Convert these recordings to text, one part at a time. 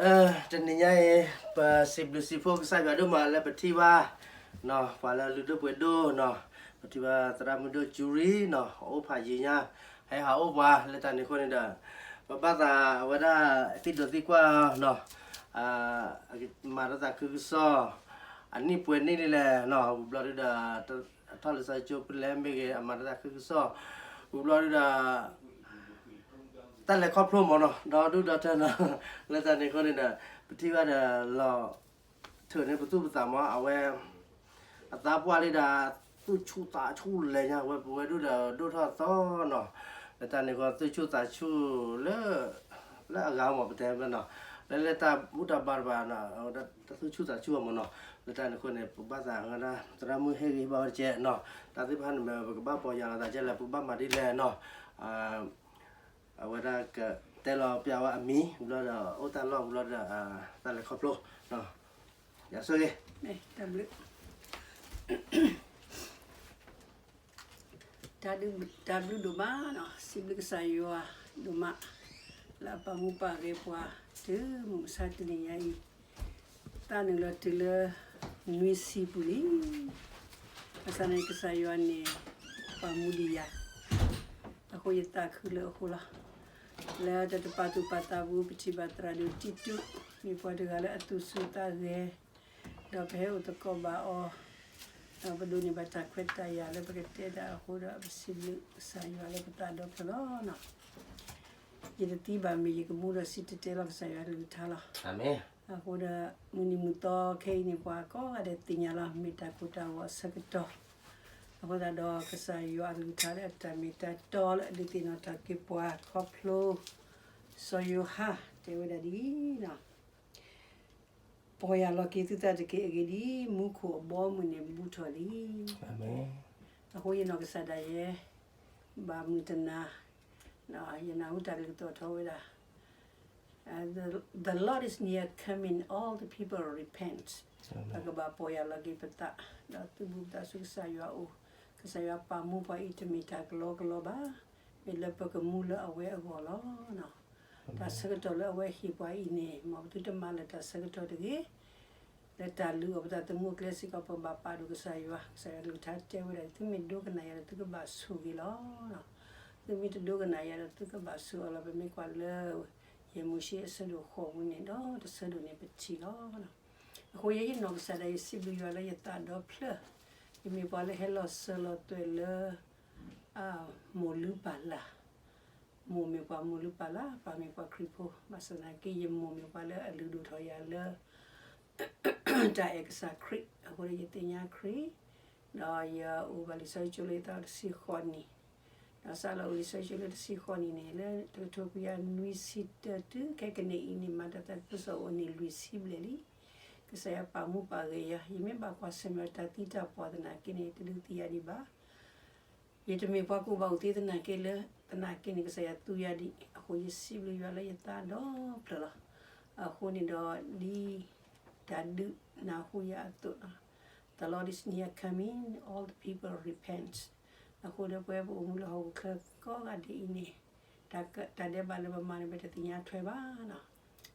တနံၤညါအံၤ ပစံးဘျုးစံးဖှိၣ်ကစၢ်ယွၤဒိၣ်မးလၢပထံၣ်ဘၣ် ပှၤလၢလုၢ်ဒိၣ်ပှ့ၤဒိၣ်နီၤ, ပထံၣ်ဘၣ်သရၣ်မုၣ်ဒိၣ်ကၠူရံၣ်နီၤ အအိၣ်ဖးယံၤညါ ဟဲဟးအိၣ်ပှၤလၢတၢ်န့ၣ်အဃိန့ၣ်ဒီး ပဘၣ်သးအဝဲဒၣ်သံဒိးသံကွၢ်နီၤ, မၤထီၣ်သးခုကစီၣ် အနံၣ်ပှဲၤနံၣ်လံလဲၣ်နီၤ, ဝံၤဘျီဒုဒီး အထီၣ်လံာ်စီဆှံကၠိဖဲလဲၣ်မ့ၢ်ဂ့ၤ အမၤထီၣ်သးခုကစီၣ် ဝံၤဘျီဒုဒီး တၢ်လဲၤခီဖျိမ့ၢ်နီၤ ဒီဒူၣ်ဒီထၢနီၤ, လၢတၢ်န့ၣ်အဃိန့ၣ်ဒီး ပထံၣ်ဘၣ်ဒီးလီၤ ထုးန့ၢ်ပသူၣ်ပသးမး အဝဲ အသးပှၢ်လံဒီး သူၣ်ဆူၣ်သးဆူၣ်လဲၤညါ ဝဲပဝဲဒၣ်ဒီးဒိၣ်ထီၣ်သီနီၤ, လၢတၢ်န့ၣ်အဃိ သူၣ်ဆူၣ်သးဆူၣ်လၢ လၢအဂၤမး ပတဲဝဲနီၤ, လၢလၢတၢ်ဘူၣ်တၢ်ဘါတဖၣ် တၢ်သူၣ်ဆူၣ်သးဆူၣ်အမးနီၤ, လၢတၢ်န့ၣ်အဃိန့ၣ် ပဘၣ်သးဝဲဒၣ် သရၣ်မုၣ်ဟ့ၣ်ဂံၢ်ဟ့ၣ်ဘါဝဲတကဲနီၤ, တၢ်သ့ၣ်တဖၣ်န့ၣ်မ့ၢ် ပကဘၣ်ပီၢ်ယၢ်လီၤသးကဲလဲၣ် ပကဘၣ်မၤဒ်လဲၣ်နီၤ အဝဲဒၣ်ကတဲလီၤပျးဝဲအမံၤ ဘျီဒီး အိၣ်တၢ်လီၢ်ဘျီဒီး တၢ်လဲၤခီဖျိ ယဆိၣ်ဂ့ၤ တၢ်ဘျုး တၢ်ဘျုးဒိၣ်မးနီၤ, စံးဘျုးကစၢ်ယွၤဒိၣ်မး လၢအပာ်မူပာ်ဂဲၤပှၤ တုၤမုၢ်မဆါတနံၤညါအံၤ သးနုာ်လီၤတုၤလၢ နွံဆံပူၤလံ. ဘၣ်ဆၣ်န့ၣ် ကစၢ်ယွၤန့ၣ် ပာ်မူဒံးယၤ အဃိယသးခုလၢအဃိလီၤ. လၢတၢ်တပာ်သူၣ်ပာ်သးပူၤ ပထံၣ်ဘၣ်သရၣ်ဒိၣ်တံတူး မ့ၢ်ပှၤတဂၤလၢအသူၣ်ဆူၣ်သးဂဲၤ ဒီးပဟဲအိၣ်သကိးဘၣ်အီၤ, ဒီးပဒိးန့ၢ်ဘၣ်တၢ်ခွဲးတၢ်ယာ်လၢပကတဲတၢ်အဃိဒီး ပစံးဘျုးကစၢ်ယွၤလၢပသးဒီဖျၢၣ်လီၤ. ယတသံဘၣ်မ့ၢ်ယကမူဒီးစံၣ်တဲၤတဲလီၤကစၢ်ယွၤအကလုၢ်ကထါလီၤ. အဃိဒီး မုၢ်နံၤမုၢ်သီခဲအံၤန့ၣ် ပှၤကိးဂၤဒဲးသ့ၣ်ညါလီၤ မ့ၢ်တၢ်ကိၢ်တၢ်ဂီၤအဆၢကတီၢ်, အဃိသတးဒီး ကစၢ်ယွၤအကလုၢ်ကထါလၢအတၢ်မ့ၢ်တၢ်တီလၢအဒုးသ့ၣ်နီၣ်ထီၣ်က့ၤပှၤခီဖျိ စီၤယိၤဟၣ်တဲဝဲဒၣ်ဒ်အံၤ, ပီၢ်ယၢ်လီၤက့ၤသုသးတက့ၢ်. အဂ့ၢ်ဒ်အံၤ, မူခိၣ်အဘီအမုၢ်န့ၣ်ဘူးထီၣ်လံ. အဃိယနီၢ်ကစၢ်ဒၣ်ယဲ ဘၣ်မုၢ်တနၤ ယနၢ်ဟူတၢ်ကလုၢ်သီၣ်ထီၣ်ဝဲဒၣ် The, the Lord is near coming, all the people repent. ပကဘၣ်ပီၢ်ယၢ်လီၤက့ၤပသး, ဒီးသုးဘူးပသးဆူကစၢ်ယွၤအအိၣ်, ကစၢ်ယွၤပာ်မူပှၤအံၤတမ့ၢ်တၢ်ကလီကလီဘၣ်, မ့ၢ်လၢပကမူလၢအဝဲအဂီၢ်လီၤ. တၢ်ဆၢကတီၢ်လၢအဝဲဟ့ၣ်ပှၤအံၤန့ၣ် မ်ပသုတမၤလၢၤတၢ်ဆၢကတီၢ်တဂ့ၤ. လၢတၢ်လုၢ်အီၣ်ပသးသမူအကျဲစ့ၢ်ကီး ပဘၣ်ပာ်ဒိၣ်ကစၢ်ယွၤ, ကစၢ်ယွၤကလုၢ်ကထါတဲဝဲဒၣ် သုမ့ၢ်ဒိကနၣ်ယၤဒီးသုကဘၣ်ဆိၣ်ဂ့ၤလီၤ. သုမ့ၢ်တဒိကနၣ်ယၤဒီးသုကဘၣ်ဆိၣ်အီၤလီၤ. ပမ့ၢ်ကွၢ်လၢ ယဲၢ်မိၤၡ့အဆၢဒိၣ်ဃိးပူၤန့ၣ်ဒီး တဆၢဒိၣ်န့ၣ်ပထံၣ်လီၤ. အဃိယဲယနီၢ်ကစၢ်ဒၣ် ယစံးဘျုးယွၤလၢယသးဒီဖျၢၣ်, ယမ့ၢ်ပှၤလၢဟဲလီၤစၢၤလီၤသွဲၣ်လၢ မိၢ်လုၢ်ပၢ်လၢ်, မိၢ်မ့ၢ်ပှၤမိၢ်လုၢ်ပၢ်လၢ်, ပၢ်မ့ၢ်ပှၤခရံာ်ဖိ, ဘၣ်ဆၣ်သနာ်က့ ယမိၢ်မ့ၢ်ပှၤလၢအလုၢ်ဒိၣ်ထီၣ်ယၤလၢ တၢ်အဲၣ်ကစၢ်ခရံာ်, အဃိဒီးယသ့ၣ်ညါခရံာ်, ဒီးယအိၣ်ဘၣ်လံာ်စီဆှံကၠိလၢယသးအိၣ်တဆံဃိးနံၣ်, ဒီးစးလီၤအိၣ်လံာ်စီဆှံကၠိလၢတဆံဃိးနံၣ်န့ၣ် လၢတကထိခွံကယၤနွံဆံတၢတုၤခဲကနံၣ်အံၤန့ၣ် မၤတၢ်သးခုကစီၣ်အိၣ်န့ၣ်လွံၢ်ဆံဘျဲၣ်လံ. ကစၢ်ယွၤပာ်မူပာ်ဂဲၤယၤ, ယမ့ၢ်ဘၣ်ကွၢ်ဆၢၣ်မဲာ်တၢ်သံတၢ်ပှၢ်သနာ်က့န့ၣ် တဒုးသံယၤဒံးဘၣ်. ယတမ့ၢ်ပှၤကူၣ်ဘၣ်ကူၣ်သ့သနာ်က့လၢ သနာ်က့န့ၣ် ကစၢ်ယွၤသူယၤဒံး, အဃိယစံးဘျုးယွၤလၢယသးဒီဖျၢၣ်လီၤ. အဃိန့ၣ်ဒီး ဒ်တၢ်ဒုးနၢ်ဟူယၤအသိး, The Lord is near coming, all the people repent. အဃိဒီးပဝဲပအိၣ်မူလၢဟီၣ်ခိၣ်ချၢ ကိးဂၤဒဲးအံၤန့ၣ်, တၢ်ဒဲးဘးလၢပမၤန့ၣ် ပတသ့ၣ်ညါထွဲဘၣ်,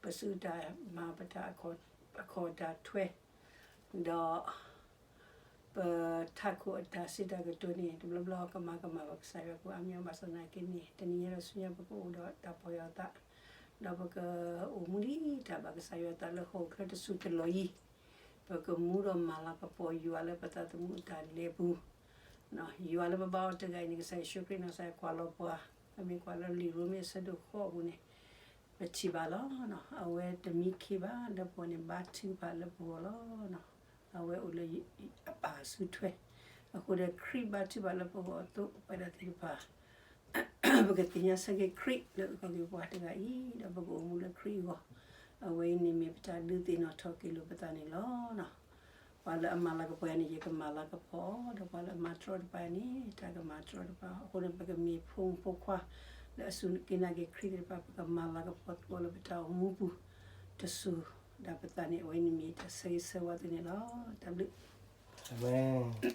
ပစုတၢ်မၤပတၢ်အခီၣ်တၢ်ထွဲ ဒီး ပထးခိၣ်အတၢ်စံးတၢ်ကတိၤန့ၣ် တဘျီဘျီကမၤကမၣ်ဘၣ်ကစၢ်ယွၤ ပှၤအါမံၤဘၣ်ဆၣ်သနာ်က့န့ၣ် တနံၤညါဒီးဆူညါပကအိၣ်ဒီးတၢ်ပီၢ်ယၢ်သး, ဒီးပကအိၣ်မူဒ်တၢ်ဘၣ်ကစၢ်ယွၤအသးလၢဟီၣ်ခိၣ်ချၢတစူၢ်တလီၢ်အံၤ, ပကမူဒီးမၤလၤကပီၤယွၤလၢပသးသမူအတၢ်လဲၤပူၤ, ယွၤလၢပဘါအီၤတဂၤအံၤန့ၣ် ကစၢ်ယ့ၣ်ၡူးခရံာ်နီၢ်ကစၢ်ယွၤကွၢ်လီၤပှၤ, ပမ့ၢ်ကွၢ်လၢလံာ်ရိမ့ၤအဆၢဒိၣ်ဃိးအပူၤန့ၣ် ပထံၣ်ဘၣ်လီၤ. အဝဲတမံခ့ဘၣ်လၢပဂီၢ်န့ၣ် ဘါထုကဖၣ်လၢပဂီၢ်လီၤ. အဝဲအိၣ်လၢအပၢ်အစုထွဲ, အဃိဒီးခရံာ်ဘါထုကဖၣ်လၢပဂီၢ်အသိး ပဝဲဒၣ်သ့ၣ်တဖၣ် ပကသ့ၣ်ညါဆၢက့ၤခရံာ်လၢအုၣ်က့ၤခီၣ်က့ၤပှၤတဂၤအံၤ ဒီးပကအိၣ်မူလၢခရံာ်အဂီၢ်, အဝဲအံၤန့ၣ်မ့ၢ်ပတၢ်ဒုးသ့ၣ်နီၣ်ထီၣ်က့ၤလိာ်ပသးန့ၣ်လီၤ. ပှၤလၢအမၤလၤကပီၤယၤန့ၣ် ယကမၤလၤကပီၤအီၤ, ဒီးပှၤလၢအမၤတြီတပၤယၤန့ၣ် တၢ်ကမၤတြီတပၤအီၤ, အဃိန့ၣ်ပကမ့ၢ်ဖိမုၣ်ဖိခွါ လၢအစူၢ်က့ၤနာ်က့ၤခရံာ်သ့ၣ်တဖၣ် ပကမၤလၤကပီၤသကိးလၢပတၢ်အိၣ်မူပူၤ တစူၢ်ဒၣ်ပသးန့ၣ် အဝဲန့ၣ်မ့ၢ်တၢ်ဆၢဂ့ၤဆၢဝါသုန့ၣ်လီၤ. တၢ်ဘျုး. အၤမ့ၣ်.